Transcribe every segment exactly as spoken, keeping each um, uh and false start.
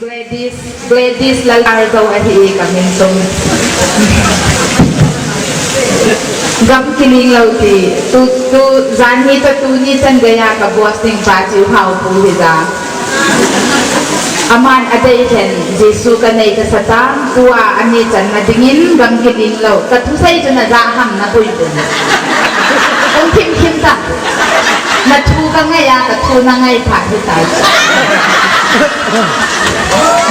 Gladys, Gladys Lalzou ahi e ka min sung. Gam kiling lou ti, tu, tu, janhi toh tuni chan geiya ka boss ding pa chu hau pu hi ja. Aman adei hen, Jesu ka nei ka sa ta, tua ani channa dingin gam kiling lou. Ka thusei chu na ja ham na pui pui. Um khim khim ta. Na thu ka ngai a, ka thu na ngai pha hi ta.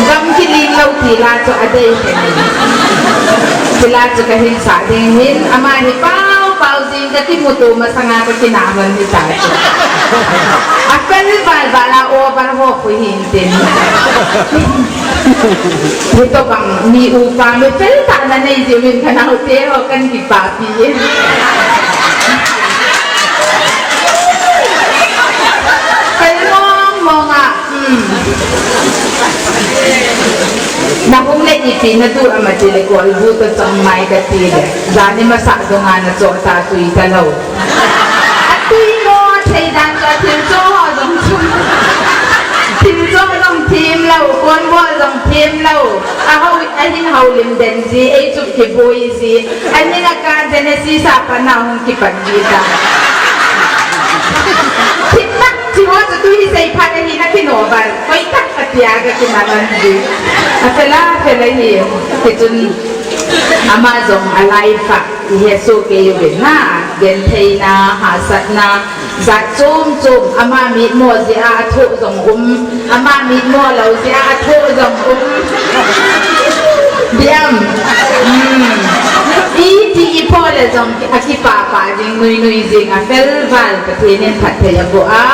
Gam kiling lou ti la chu adei hen. Ti la chu ka hin sa ding hin, ama hi pau pau jing ka kimuto masanga ka kina man hi ta chu. A pel val val a over ho khu hin tin. Hitobang mi upa mi fel tah na nei jiuvin ka naote ho kan kipapi e. Fel mong mong a, hmm. Na hung le ipi na tu ama ti le kolbu toh chang mai ka ti le. Jani masa dunga na cho ta tui ta lou. Atui mo, thei dan chu athil cho ho jong chu. Thil cho jong thim lou, kon bol jong thim lou. Ahao, ahin hao lim den ji, ei chu kiboi ji. Anin a ka Genesis a pat na hung kipat ji ta. Thim nak chi ho chu tu hi sei phat ahi na kino bal. Koi tak atia ka kinalan ji. A fela, fela hi. Kichun ama jong a life a. I he soh kei uvin na, gentheina, hahsatna, jat chom chom, ama mitmo jeh a athoh jong um, ama mitmo lou jeh a athoh jong um. Diam. Hmm. Iti ipo le jong akipah pah jing, nui nui jing, afel val, Pathen in phatthei aboh a.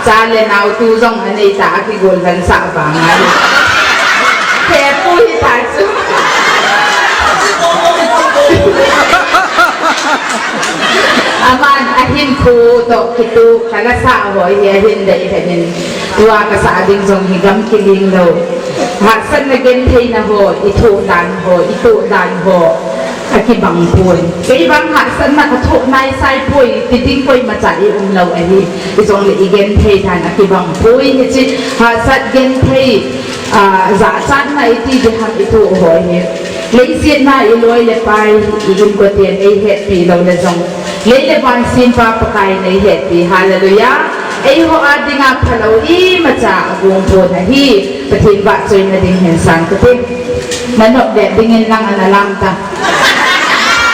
Cha le nao tu jong anei ta, akigol han sah vang a. He pu hi ta chu. Aman ahinkho toh kitoh ka la sah ho hi ahin dei hen in. Tua ka sah ding jong hi gam kiling lou. Hahsatna gentheina ho, i thoh dan ho, i toh dan ho. Akibang poi. Kei bang hahsatna ka thoh nai sai poi, ti ding koimacha i um lou ahi. Ijongle i genthei dan akibang poi. Hiche hahsat genthei, ah, jachatna iti ding ham i thoh ho hi. Leiset a i loi le pai, i inkoten ei hetpi lou le jong. Lei le van sempa Pakai in ei hetpi. Hallelujah. Eiho a dinga phalou imacha agong pon ahi. Pathen vahchoina ding hin sang kate. Na nop le dingin lang ana lam ta.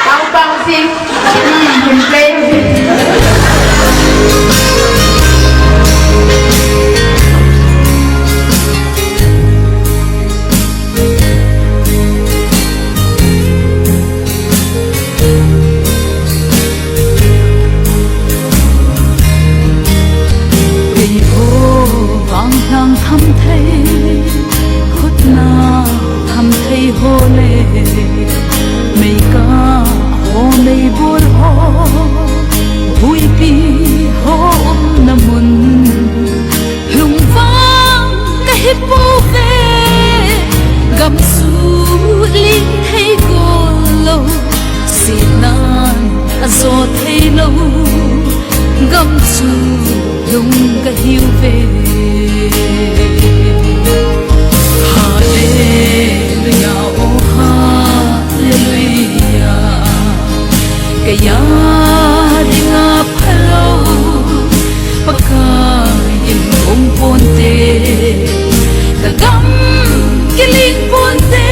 Pau pau sing. Hmm, hin play. Keiho vang lhang tham thei, khutna tham thei ho le, meikah ho, meibol ho, huipi ho umna mun, lungvang kahi pouve, gam chu ling thei go lou, sinan ajo thei lou. Gam chu lung kahiuve. Hallelujah, oh hallelujah. Keiya dinga phalou Pakai in um ponte. Ka gam kiling ponte.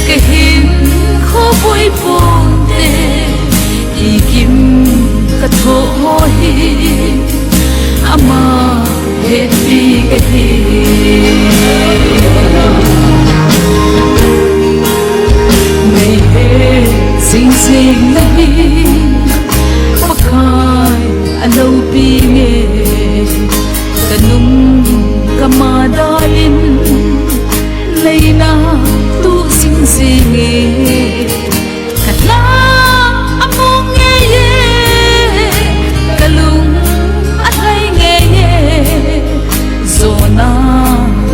Ka hinkho boi ponte. Ikim ka thoh ho hi ama hetpi kahi. Meihel sing sing nahi, Pakai aloupi nge, ka nung ka ma dalin, leina tu sing sing nge. Ka lha among ngei e, ka lung alhai ngei e, jona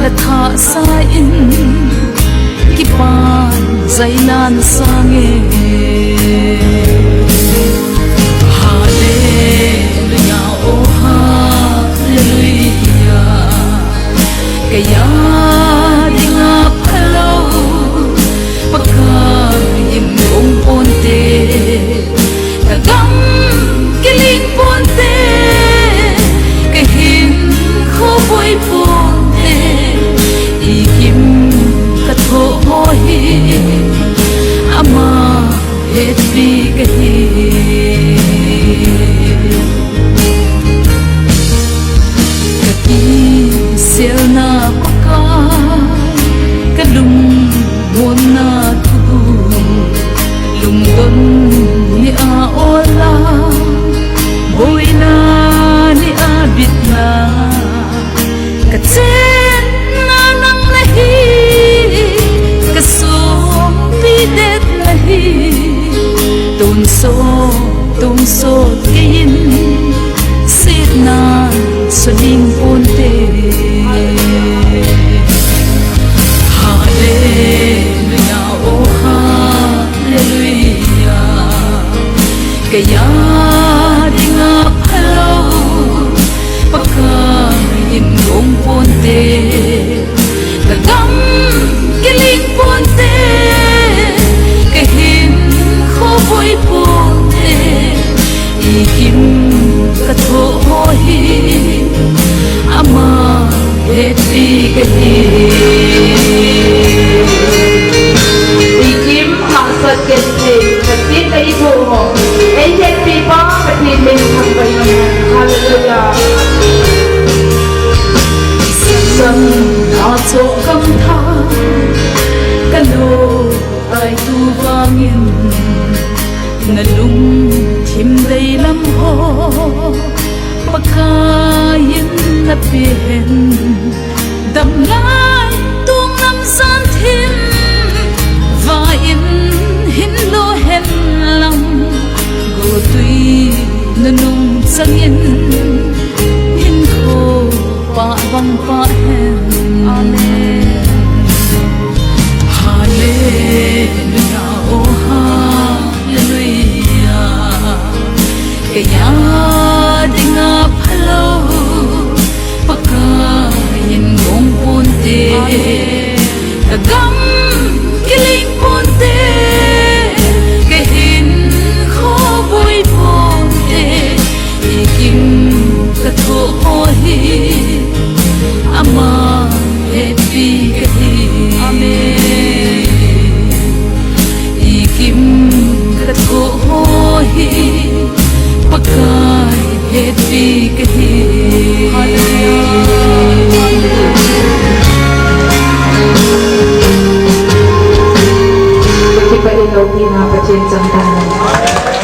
la thahsa in, kipan jaina na sang e. Hallelujah, oh hallelujah. Ka Kei a dinga phalou Pakai in gong ponte, ka gam kiling ponte, ka hinkho boi ponte, i kim ka thoh ho hi ama hetpi ka hi. Ka kiselna Pakai, ka lungmonna thuguh, lungdon ni a ola, boina ni a bitna, ka chenna nang nahi, ka songpi det nahi, tonsot, tonsot kei in, setna so ding ponte. Hallelujah, oh hallelujah. Kei a dinga phalou Pakai in gong ponte, ka gam kiling ponte, ka hinkho boi ponte, i kim ka thoh ho hi ama hetpi ka hi. I kim hahsat genthei, ka tin ka i thoh ho, ei hetpipa Pathen min thangvah in. Hallelujah. San a choh gam tha, ka lo tai tu vangin, na lungthim deilam ho Pakai in na pen. Damlai tunglam san thim, va in hin lo hen lang, goltui nunung changin, hinkho pah vang pah hen. Amen. Hallelujah, oh hallelujah. Kei a dinga phalou Pakai in gong ponte, ka gam kiling ponte, ka hinkho boi ponte, i kim ka thoh ho hi ama hetpi ka hi. Amen. I kim ka thoh ho hi Pakai hetpi ka hi. Hallelujah. Kipah in loupina Pathen chang tahen.